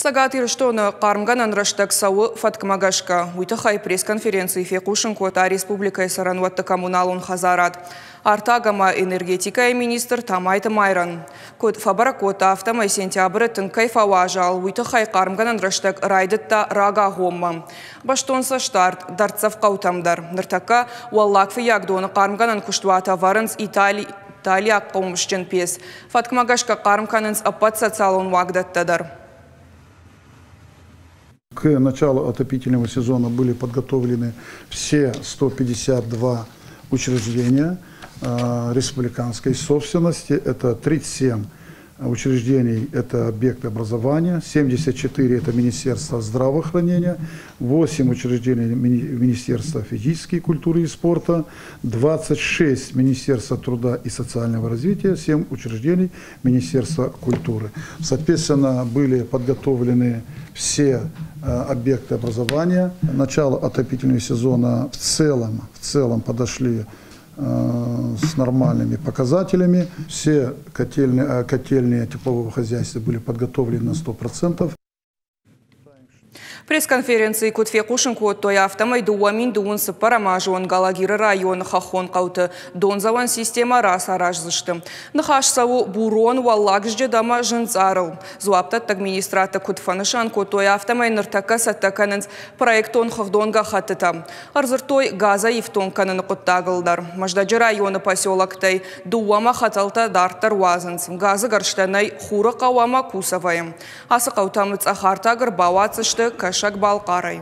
Цӕгат Ирыстоны хъармгӕнӕн рӕстӕг цӕуы фӕткмӕ гӕсгӕ. Уый тыххӕй пресс-конференцийы фехъусын кодта республикӕйы цӕрӕнуӕтты коммуналон хӕдзарад, артаг ӕмӕ энергетикӕйы министр Тамайты Майран. Куыд фӕбӕрӕг кодта, афтӕмӕй сентябры тынг кӕй фӕуазал, уый тыххӕй хъармгӕнӕн рӕстӕг райдыдта рагагъоммӕ. Бӕстон цӕстдард дӕрддзӕф хъӕутӕм дӕр. Ныртӕккӕ Уӕллаг Фыййагдоны хъармгӕнӕн куыстуат ӕвӕрынц италиаг хъомысджын пец. Фӕткмӕ гӕсгӕ хъарм кӕнынц ӕппӕт социалон уагдӕттӕ дӕр. К началу отопительного сезона были подготовлены все 152 учреждения республиканской собственности. Это 37 учреждений, это объекты образования, 74 это Министерство здравоохранения, 8 учреждений Министерства физической культуры и спорта, 26 Министерства труда и социального развития, 7 учреждений Министерства культуры. Соответственно, были подготовлены все объекты образования. Начало отопительного сезона в целом подошли с нормальными показателями. Все котельные теплового хозяйства были подготовлены на 100%. Пресс-конференцийы куыд фехъусын кодтой, афтӕмӕй 2024 азы онг Алагиры районы хӕххон хъӕуты дондзӕуӕн системӕ рацараздзысты. Ныхас цӕуы Бурон, Уӕллаг Зджыд ӕмӕ Зынцъарыл. Дзуапдӕттӕг министрадты куыд фӕнысан кодтой, афтӕмӕй ныртӕккӕ цӕттӕ кӕнынц проектон хыгъдон гӕххӕттытӕ. Ӕрдзырдтой газӕй ифтонг кӕныны хъуыддагыл дӕр. Мӕздӕджы районы поселоктӕй дыууӕмӕ хӕтӕлтӕ дарддӕр уадзынц. Газы гӕрзтӕ нӕй Хурыхъӕу ӕмӕ Кусовойы. Ацы хъӕутӕм цъӕх артаг ӕрбауадздзысты Кӕсӕг-Балхъарӕй.